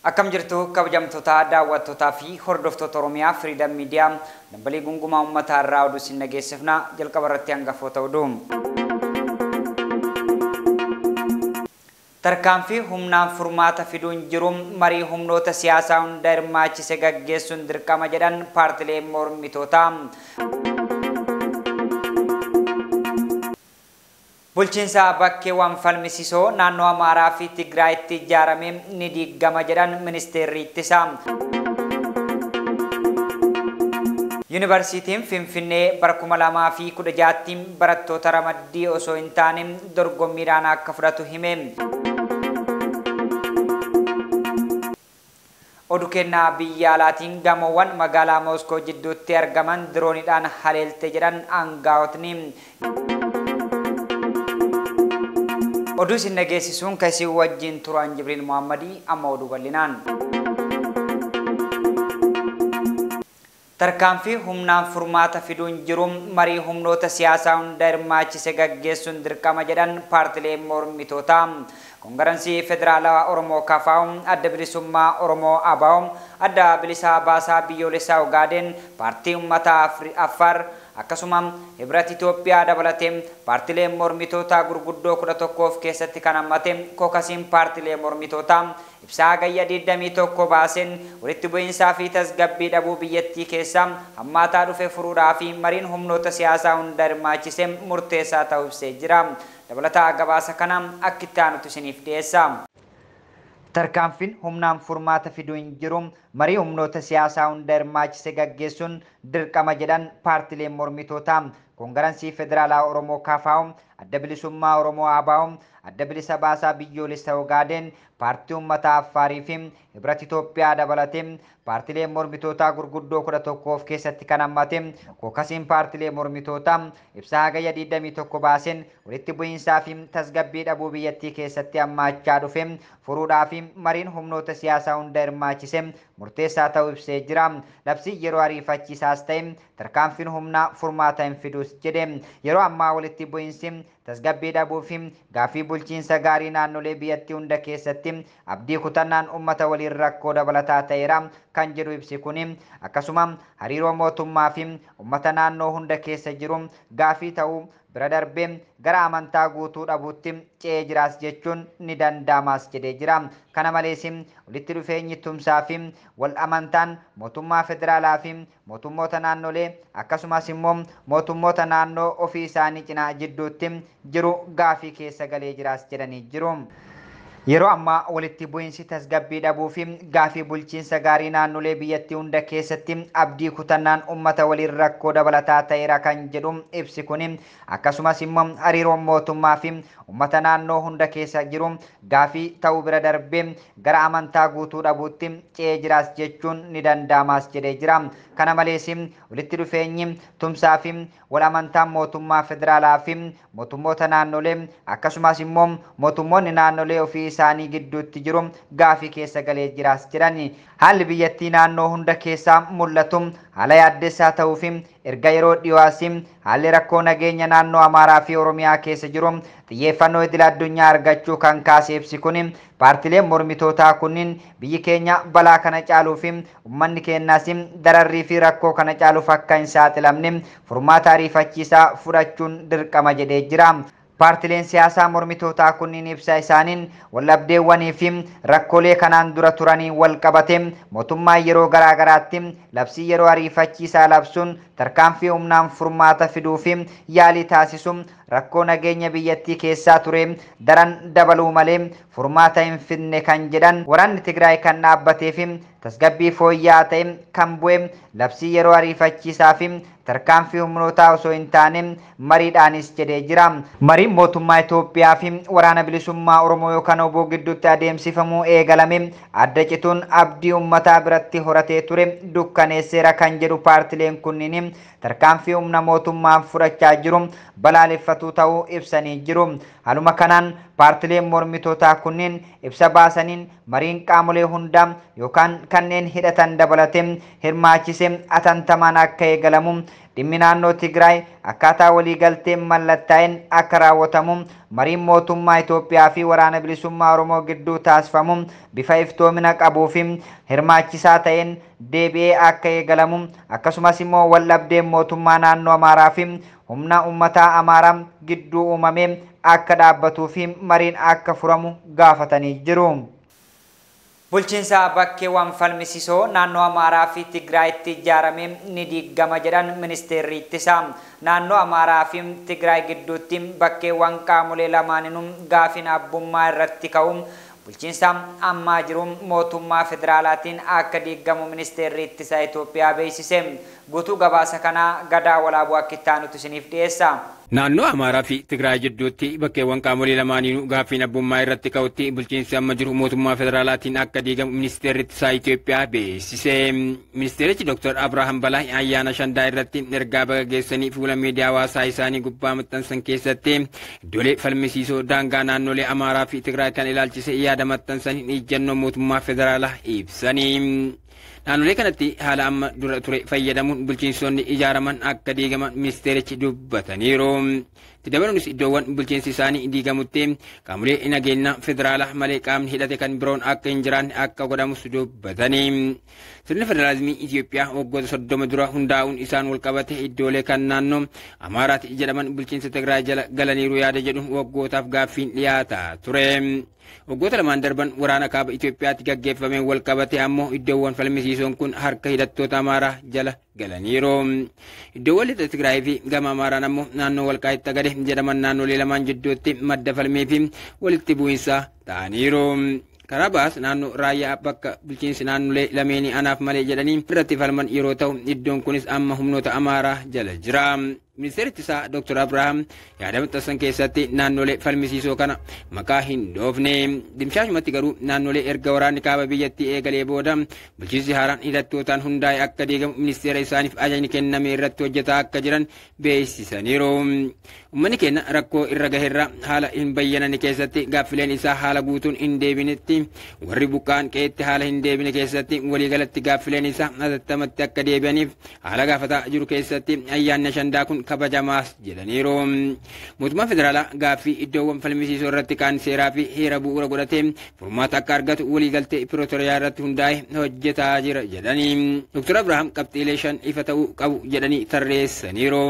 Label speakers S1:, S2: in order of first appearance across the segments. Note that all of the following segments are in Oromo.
S1: Akkam jirtu kabajamtoota daawwattootaa fi hordoftoota Oromiyaa Freedom Media dambalii gungumaa uummataa irraa oduu isin dhageessifna jalqaba irratti hangafoota oduu. Tarkaanfii humnaan furmaata fiduun jiru marii humnoota siyaasaa hunda hirmaachise gaggeessuun dirqama jedhan paartileen mormitootaa. Bulchiinsa bakkeewwan falmisiisoo naannoo Amaaraa fi Tigraayitti ijaarame ni diigama jedhan ministeerri ittisaa. Yuunivarsiitiin Finfinnee bara 2016tti barattoota ramaddii osoo hin taane dorgommiidhaan akka fudhatu hime. Oduu kennaa biyya alaatiin gamoowwan magaalaa Mooskoo jidduutti argaman dirooniidhaan haleelte jedhan aangaa'otni. Oduu isin dhageessisuun kan isin wajjin turan Jibriil Muhammadii amma oduu bal'inaan. Tarkaanfii humnaan furmaata fiduun jiru marii humnoota siyaasaa hunda hirmaachise gaggeessuun dirqama jedhan paartileen mormitootaa. Koongirensii Federaalawaa Oromoo KFO, Adda Bilisummaa Oromoo ABO, Adda Bilisaa Baasaa Biyyoolessaa Ogaadeen, Paartii Uummataa Affaar akkasuma Hibrat Itoophiyaa dabalatee paartileen mormitootaa gurguddoo 11 of keessatti kan hammate kookasiin paartilee mormitootaa ibsaa hagayya 21 baaseen walitti bu'iinsaa fi tasgabbii dhabuu biyyattii keessaa hammaataa dhufe furuudhaa fi mariin humnoota siyaasaa hunda hirmaachise murteessaa ta'uu ibsee jira. Dabalataa gabaasa kana akka itti aanutti isiniif dhiyeessa. Tarkaanfiin humnaan furmaata fiduu hin jiru marii humnoota siyaasaa hunda hirmaachise gaggeessuun dirqama jedhan paartileen mormitootaa. Koongirensii Federaalaa Oromoo KFO, Adda Bilisummaa Oromoo ABO, Adda Bilisa Baasaa Biyyoolessaa Ogaadeen, Paartii Uummataa Affaarii fi Hibrat Itoophiyaa dabalatee paartileen mormitootaa gurguddoo 11 of keessatti kan hammate kookasiin paartilee mormitootaa ibsaa hagayya 21 baaseen walitti bu'iinsaa fi tasgabbii dhabuu biyyattii keessatti hammaachaa dhufe furuudhaa fi mariin humnoota siyaasaa hunda hirmaachise murteessaa ta'uu ibsee jira. Labsii yeroo ariifachiisaas ta'e tarkaanfiin humnaa furmaata hin fidus jedhe. Yeroo ammaa walitti bu'iinsi tasgabbii dhabuu fi gaaffii bulchiinsa gaarii naannolee biyyattii hunda keessatti abdii kutannaan uummata waliin rakkoo dabalataa ta'eera kan jedhu ibsi kuni akkasuma hariiroo mootummaa fi uummata naannoo hunda keessa jiru gaaffii ta'uu bira darbee gara amantaa guutuu dhabuutti ce'ee jiraas jechuun ni danda'amas jedhee jira. Kana malees walitti dhufeenyi tumsaa fi wal amantaan mootummaa federaalaa fi mootummoota naannolee akkasumas immoo mootummoota naannoo ofii isaanii cinaa jidduutti jiru gaaffii keessa galee jiraas jedhanii jiru. Yeroo ammaa walitti bu'iinsi tasgabbii dhabuu fi gaaffii bulchiinsa gaarii naannolee biyyattii hunda keessatti abdii kutannaan uummata waliin rakkoo dabalataa ta'eera kan jedhu ibsi kuni akkasumas immoo hariiroon mootummaa fi uummata naannoo hunda keessa jiru gaaffii ta'uu bira darbee gara amantaa guutuu dhabuutti ce'ee jiraas jechuun ni danda'amas jedhee jira. Kana malees walitti dhufeenyi tumsaa fi wal amantaan mootummaa federaalaa fi mootummoota naannolee akkasumas immoo mootummoonni naannolee ofii isaanii gidduutti jiru gaaffii keessa galee jiraas jedhani. Haalli biyyattii naannoo hunda keessaa mul'atu haala yaaddessaa ta'uu fi erga yeroo dhiyoos haalli rakkoo nageenya naannoo Amaaraa fi Oromiyaa keessa jiru xiyyeeffannoo idil addunyaa argachuu kan kaase ibsi kuni paartileen mormitootaa kunniin biyyi keenya balaa kana caaluu fi uummanni keenyaas dararrii fi rakkoo kana caaluuf akka hin saaxilamne furmaata ariifachiisaa fudhachuun dirqama jedhee jira. Paartileen siyaasaa mormitootaa kunniin ibsa isaaniin waldhabdeewwanii fi rakkoolee kanaan dura turanii wal qabate mootummaan yeroo garaagaraatti labsii yeroo ariifachiisaa labsuun tarkaanfii humnaan furmaata fiduu fi yaalii taasisuun rakkoo nageenya biyyattii keessaa ture daran dabaluu malee furmaata hin fidne kan jedhan waraanni Tigraay kan dhaabbatee fi tasgabbii fooyya'aa ta'e kan bu'e labsii yeroo ariifachiisaa fi tarkaanfii humnootaa osoo hin taane mariidhaanis jedhee jira. Mariin mootummaa Itoophiyaa fi waraana bilisummaa Oromoo yookaan obbo gidduutti adeemsifamuu eegalame adda cituun abdii uummataa biratti horatee ture dukkaneesseera kan jedhu paartileen kunniin tarkaanfii humna mootummaan fudhachaa jiru balaaleffatu. gaafatu ta'uu ibsanii jiru. Haaluma kanaan paartileen mormitootaa kunneen ibsa baasaniin mariin qaamolee hundaa yookaan kanneen hidhatan dabalatee hirmaachisee atantamaan akka eegalamu, dhimmi naannoo Tigraay akkaataa waliigalteen mallattaa'een akka raawwatamu, mariin mootummaa Itoophiyaa fi waraana bilisummaa Oromoo gidduu taasifamu bifa iftoomina qabuu fi hirmaachisaa ta'een deebi'ee akka eegalamu, akkasumas immoo waldhabdeen mootummaa naannoo Amaaraa fi humna uummataa Amaaraa gidduu uumame akka dhaabbatuu fi mariin akka furamu gaafatanii jiru. Bulchiinsa bakkeewwan falmisiisoo naannoo Amaaraa fi Tigraayitti ijaarame ni diigama jedhan ministeerri ittisaa. Naannoo Amaaraa fi Tigraay gidduutti bakkeewwan qaamolee lamaaninuu gaaffiin abbummaa irratti ka'u bulchiinsa ammaa jiru mootummaa federaalaatiin akka diigamu ministeerri ittisaa Itoophiyaa beeksise. Guutuu gabaasa kanaa Gadaa Walaabuu akka itti aanutti isiniif dhiyeessa.
S2: Naannoo Amaaraa fi Tigraay jidduutti bakkeewwan qaamolee lamaaniinuu gaaffiin abbummaa irratti ka'utti bulchiinsi amma jiru mootummaa federaalaatiin akka diigamu ministeerri ittisaa Itoophiyaa beeksise. Ministeerichi Dr. Abrahaam Balaay ayyaana Shandaa irratti ergaa baga geessanii fuula miidiyaa hawaasaa isaanii gubbaa maxxansan keessatti iddoolee falmisiisoo daangaa naannolee Amaaraa fi Tigraay kan ilaalchise yaada maxxansaniin ijjannoo mootummaa federaalaa ibsanii. Naannolee kanatti haala amma dura ture fayyadamuun bulchiinsonni ijaaraman akka diigaman ministeerichi dubbataniiru. Itti dabaluunis iddoowwan bulchiinsi isaanii diigamutti qaamolee nageenyaa federaalaa malee qaamni hidhate kan biroon akka hin jiraanne akka godhamus dubbatanii. Sirni federaalizimii Itoophiyaa waggoota 30 dura hundaa'uun isaan wal qabate iddoolee kan naannoo Amaaraatti jedhaman bulchiinsa Tigraay jala galaniiru yaada jedhuun waggootaaf gaaffiin dhiyaataa ture. Waggoota lamaan darban waraana kaaba Itoophiyaatti gaggeeffameen wal qabate ammoo iddoowwan falmisiisoon kun harka hidhattoota Amaaraa jala galaniiru. Iddoowwan lixa Tigraay fi gama Amaaraan ammoo naannoo Walqaayitti Xagadee jedhaman naannolee lamaan jidduutti madda falmii fi walitti bu'iinsa ta'aniiru. Karaa baas naannoo raayyaa bakka bulchiinsi naannolee lameenii anaaf malee jedhanii irratti falman yeroo ta'u iddoon kunis amma humnoota Amaaraa jala jira. Ministeerri ittisaa Dr. Abrahaam yaada maxxansan keessatti naannolee falmisiisoo kana maqaa hin dhoofne. Dimshaashumatti garuu naannolee erga waraanni kaaba biyyattii eegalee booda bulchiinsi haaraan hidhattootaan hundaa'e akka diigamu ministeera isaaniif ajajni kenname irratti hojjetaa akka jiran beeksisaniiru. Uummanni keenya rakkoo irra gaheerra haala hin bayyananne keessatti gaaffileen isaa haala guutuun hin deebinetti warri buqqaan qe'eetti haala hin deebine keessatti waliigalatti gaaffileen isaa atattamatti akka deebi'aniif haala gaafataa jiru keessatti ayyaanni Shandaa kun kabajamaas jedhaniiru. Mootummaan federaalaa gaaffii iddoowwan falmisiisoo irratti kaan seeraa fi heera bu'uura godhatee furmaata akka argatu waliigaltee Pirootoriyaa irratti hundaa'e hojjetaa jira jedhanii. Dr. Abrahaam qabxiilee 5 ifa ta'uu qabu jedhanii tarreessaniiru.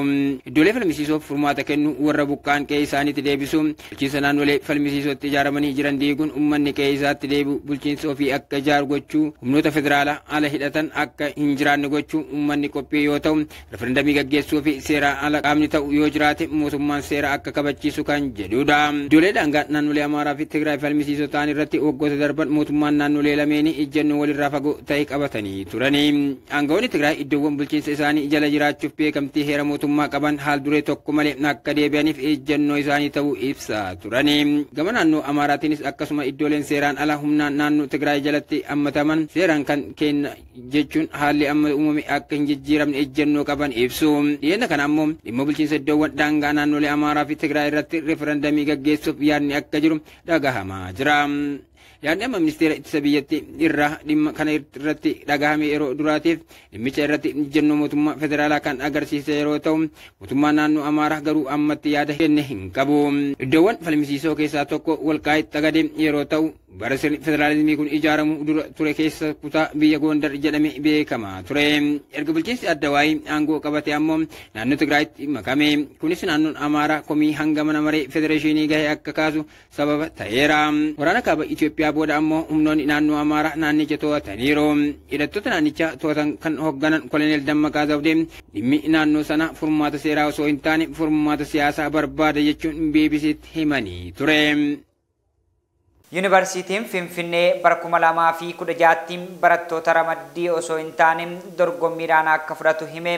S2: Iddoolee falmisiisoof furmaata kennu warra buqqaan qe'ee isaaniitti deebisu, bulchiinsa naannolee falmisiisootti ijaaramanii jiran diiguun uummanni qe'ee isaatti deebi'u bulchiinsa ofii akka ijaaru gochuu, humnoota federaalaa ala hidhatan akka hin jiraanne gochuu uummanni qophii yoo ta'u referendamii gaggeessuu fi seera ala qaamni ta'u yoo jiraate mootummaan seera akka kabachiisu kan jedhudha. Iddoolee daangaa naannolee Amaaraa fi Tigraay falmisiisoo ta'an irratti waggoota darban mootummaan naannolee lameenii ijjannoo walirraa fagoo ta'e qabatanii turani. Aangawoonni Tigraay iddoowwan bulchiinsa isaanii jala jiraachuuf beekamtii heera mootummaa qaban haal duree tokko malee akka deebi'aniif ijjannoo isaanii ta'uu ibsaa turani. Gama naannoo Amaaraatiinis akkasuma iddooleen seeraan ala humnaan naannoo Tigraay jalatti hammataman seeraan kan kenna jechuun haalli amma uumame akka hin jijjiiramne ijjannoo qaban ibsu. Dhiyeenya kana ammoo dhimma bulchiinsa iddoowwan daangaa naannolee Amaaraa fi Tigraay irratti referendamii gaggeessuuf yaadni akka jiru dhagahamaa jira. Yaadni amma ministeera ittisa biyyattii irraa dhimma kana irratti dhagahame yeroo duraatiif dhimmicha irratti ijjannoo mootummaa federaalaa kan agarsiise yeroo ta'u mootummaan naannoo Amaaraa garuu ammatti yaada kenne hin qabu. Iddoowwan falmisiisoo keessaa tokko Walqaayitti Xagadee yeroo ta'u bara sirni federaalizimii kun ijaaramu dura ture keessa kutaa biyya Gondar jedhame beekamaa ture. Erga bulchiinsi Addawaayii aangoo qabate ammoo naannoo Tigraayitti makame. Kunis naannoon Amaaraa komii hanga mana maree federeeshinii gahe akka kaasu sababa ta'eera. Waraana kaaba Itoophiyaa booda ammoo humnoonni naannoo Amaaraa naannicha to'ataniiru. Hidhattoota naannichaa to'atan kan hoogganan Koloneel Dammaqaa Zawudee dhimmi naannoo sana furmaata seeraa osoo hin taane furmaata siyaasaa barbaada jechuun BBCtti himanii ture.
S1: Yuunivarsiitiin Finfinnee bara 2016tti barattoota ramaddii osoo hin taane dorgommiidhaan akka fudhatu hime.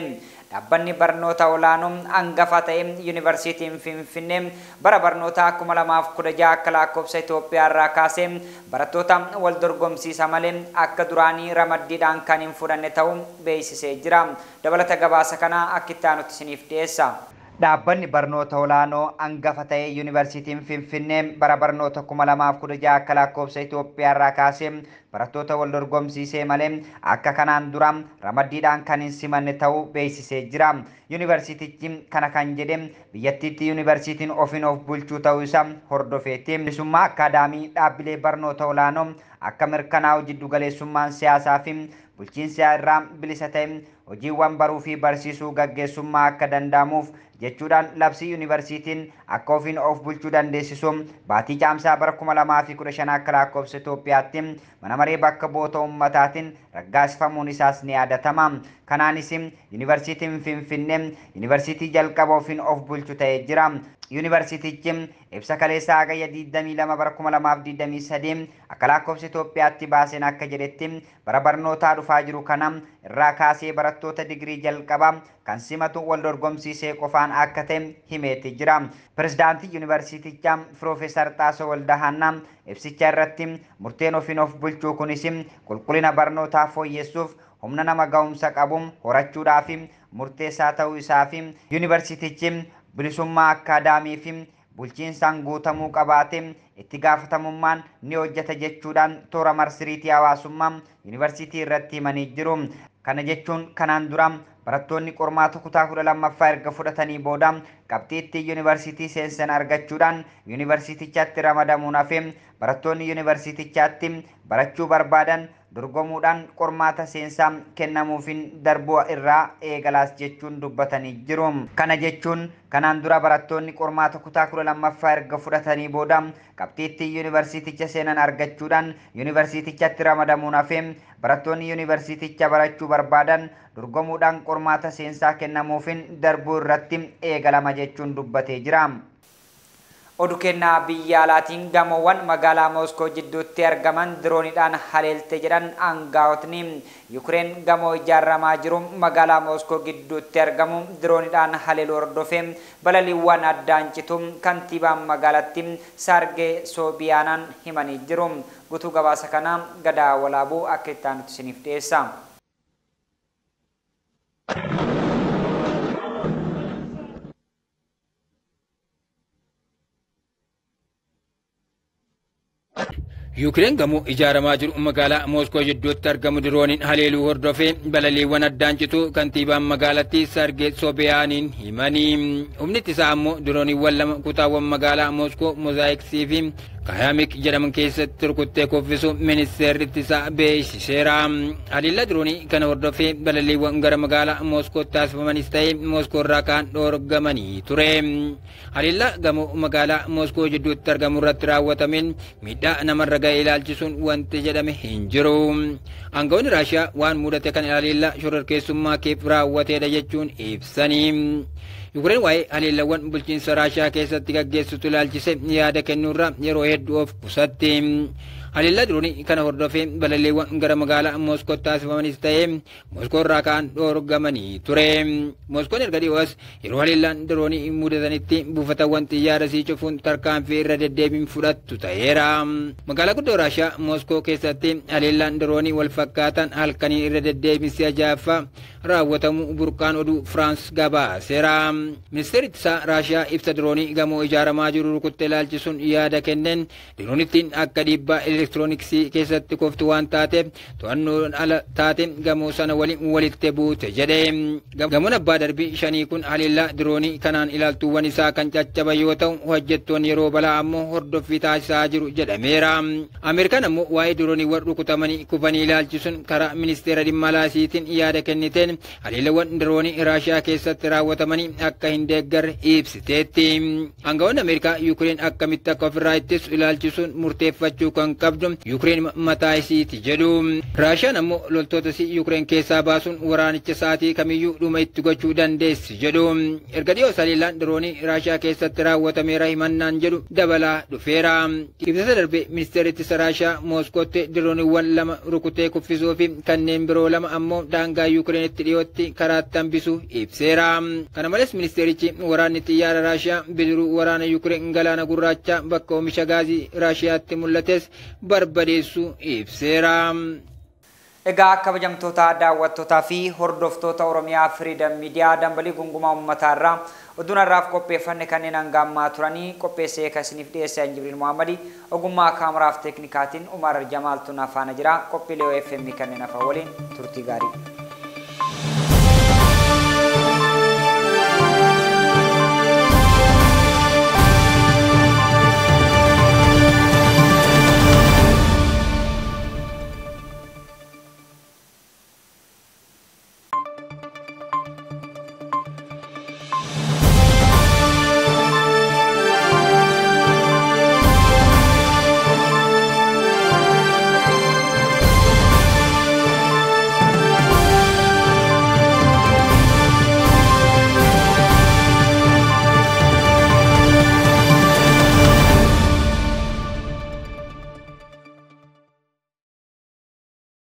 S1: Dhaabbanni barnoota olaanoo hangafa ta'e Yuunivarsiitiin Finfinnee bara barnoota 2016 akka lakkoofsa Itoophiyaa irraa kaasee barattoota wal dorgomsiisa malee akka duraanii ramaddiidhaan kan hin fudhanne ta'uu beeksisee jira. Dabalata gabaasa kanaa akka itti aanutti isiniif dhiyeessa. Dhaabbanni barnoota olaanoo hangafa ta'e Yuunivarsiitiin Finfinnee bara barnoota 2016 akka lakkoofsa Itoophiyaa irraa kaasee barattoota wal dorgomsiisee malee akka kanaan dura ramaddiidhaan kan hin simanne ta'uu beeksisee jira. Yuunivarsiitichi kana kan jedhe biyyattiitti yuunivarsiitiin ofiin of bulchuu ta'uu isaa hordofeeti. Bilisummaa akkaadaamii dhaabbilee barnoota olaanoo akka mirkanaa'u jiddugaleessummaan siyaasaa fi bulchiinsa irraa bilisa ta'e hojiiwwan baruu fi barsiisuu gaggeessummaa akka danda'amuuf jechuudhaan labsii yuunivarsiitiin akka ofiin of bulchuu dandeessisu baatii caamsaa bara 2015 akka lakkoofsa Itoophiyaatti mana maree bakka bu'oota uummataatiin raggaasifamuun isaas ni yaadatama. Kanaanis yuunivarsiitiin Finfinnee yuunivarsiitii jalqaba ofiin of bulchu ta'ee jira. Yuunivarsiitichi ibsa kaleessaa hagayya 22 bara 2023 akka lakkoofsa Itoophiyaatti baaseen akka jedhetti bara barnootaa dhufaa jiru kana irraa kaasee barattoota digirii jalqabaa kan simatu wal dorgomsiisee qofaan akka ta'e himeeti jira. Pirezidaantii yuunivarsiitichaa Piroofeesar Xaasoo Waldahaannaa ibsicha irratti murteen ofiin of bulchuu kunis qulqullina barnootaa fooyyessuuf humna nama ga'umsa qabu horachuudhaa fi murteessaa ta'uu isaa fi yuunivarsiitichi bilisummaa akkaadaamii fi bulchiinsaan guutamuu qabaate itti gaafatamummaan ni hojjeta jechuudhaan toora marsariitii hawaasummaa yuunivarsiitii irratti himanii jiru. Kana jechuun kanaan dura barattoonni qormaata kutaa 12ffaa erga fudhatanii booda qabxii ittiin yuunivarsiitii seensan argachuudhaan yuunivarsiitichaatti ramadamuun hafe barattoonni yuunivarsiitichaatti barachuu barbaadan dorgomuudhaan qormaata seensaa kennamuufiin darbuu irraa eegalaas jechuun dubbatanii jiru. Kana jechuun kanaan dura barattoonni qormaata kutaa 12ffaa erga fudhatanii booda qabxii ittiin yuunivarsiiticha seenan argachuudhaan yuunivarsiitichatti ramadamuun hafe barattoonni yuunivarsiiticha barachuu barbaadan dorgomuudhaan qormaata seensaa kennamuufiin darbuu irratti eegalama jechuun dubbatee jira. Oduu kennaa biyya alaatiin gamoowwan magaalaa Mooskoo jidduutti argaman dirooniidhaan haleelte jedhan aangaa'otni. Yukireen gamoo ijaaramaa jiru magaalaa Mooskoo gidduutti argamu dirooniidhaan haleeluu hordofee balaliiwwan addaan citu kantiibaan magaalatti Saargee Soobiyaanaan himanii jiru. Guutuu gabaasa kanaa Gadaa Walaabuu akka itti aanutti isiniif dhiyeessa.
S2: Yuukireen gamoo ijaaramaa jiru magaalaa Mooskoo jidduutti argamu dirooniin haleeluu hordofee balaliiwwan addaan citu kantiibaan magaalattii Sargee Sobiyaaniin himanii. Humni ittisaa ammoo dirooniiwwan lama kutaawwan magaalaa Mooskoo Mozaayiksii fi Kaayamik jedhaman keessatti rukuttee kuffisu ministeerri ittisaa beeksiseera. Haleellaa diroonii kana hordofee balaliiwwan gara magaalaa Mooskootti taasifamanis ta'e Mooskoo irraa kaan dhoorgamanii ture. Haleellaa gamoo magaalaa Mooskoo jidduutti argamu irratti raawwatameen miidhaa namarra ga'e ilaalchisuun wanti jedhame hin jiru. Aangawoonni Raashiyaa waan mudate kan haleellaa shororkeessummaa keef raawwateedha jechuun ibsanii. Yuukireen waa'ee haleellawwan bulchiinsa Raashiyaa keessatti gaggeessitu ilaalchise yaada kennuurra yeroo hedduu of qusatti. Haleellaa diroonii kana hordofee balaliiwwan gara magaalaa Mooskootti taasifamanis ta'e Mooskoo irraa ka'an dhoorgamanii ture. Mooskoon erga dhiyoos yeroo haleellaan diroonii mudatanitti buufatawwan xiyyaara sii cufuun tarkaanfii irra deddeebiin fudhattu ta'eera. Magaalaa guddoo Raashiyaa Mooskoo keessatti haleellaan diroonii wal fakkaatan halkanii irra deddeebiin si'a ja'affaa raawwatamuu burqaan oduu Firaans gabaaseera. Ministeerri ittisaa Raashiyaa ibsa diroonii gamoo ijaaramaa jiru rukutte ilaalchisuun yaada kenneen diroonittiin akka dhiibbaa elektirooniksii keessatti koftu waan taateef to'annoon ala taate gamoo sana waliin walitti buute jedhe. Gamoon abbaa darbii shanii kun haleellaa diroonii kanaan ilaaltuuwwan isaa kan caccaban yoo ta'u hojjettoonni yeroo balaa ammoo hordoffii taasisaa jiru jedhameera. Ameerikaan ammoo waa'ee dirooniiwwan rukutamanii kufanii ilaalchisuun karaa ministeera dhimma alaasiitiin yaada kenniteen haleellawwan diroonii Raashiyaa keessatti raawwatamanii akka hin deeggarre ibsiteetti. Aangawoonni Ameerikaa Yuukireen akkamitti akka ofirraa ittisu ilaalchisuun murteeffachuu kan qabdu Yuukireen mataa isiiti jedhu. Raashiyaan ammoo loltoota isii Yuukireen keessaa baasuun waraanicha sa'aatii kamiyyuu dhuma itti gochuu dandeessi jedhu. Erga dhiyoo haleellaan diroonii Raashiyaa keessatti raawwatameera himannaan jedhu dabalaa dhufeera. Ibsa darbe ministeerri ittisa Raashiyaa Mooskootti dirooniiwwan lama rukutee kuffisuu fi kanneen biroo lama ammoo daangaa Yuukireenitti dhiyootti karaatti hambisuu ibseera. Kana malees ministeerichi waraanni xiyyaara Raashiyaa bidiruu waraana Yuukireen galaana gurraacha bakka oomisha gaazii Raashiyaatti mul'ates barbadeessuu ibseera.
S1: Egaa kabajamtoota daawwattootaa fi hordoftoota Oromiyaa Freedom Media dambalii gungumaa uummataa irraa oduun har'aaf qopheeffanne kanneen hanga ammaa turanii qopheessee kan isiniif dhiyeesse Jibriil Muhammadi ogummaa kaameraaf teeknikaatiin Umar Jamaaltuun afaana jira. Qophiilee OFM kanneen hafan waliin turtii gaarii.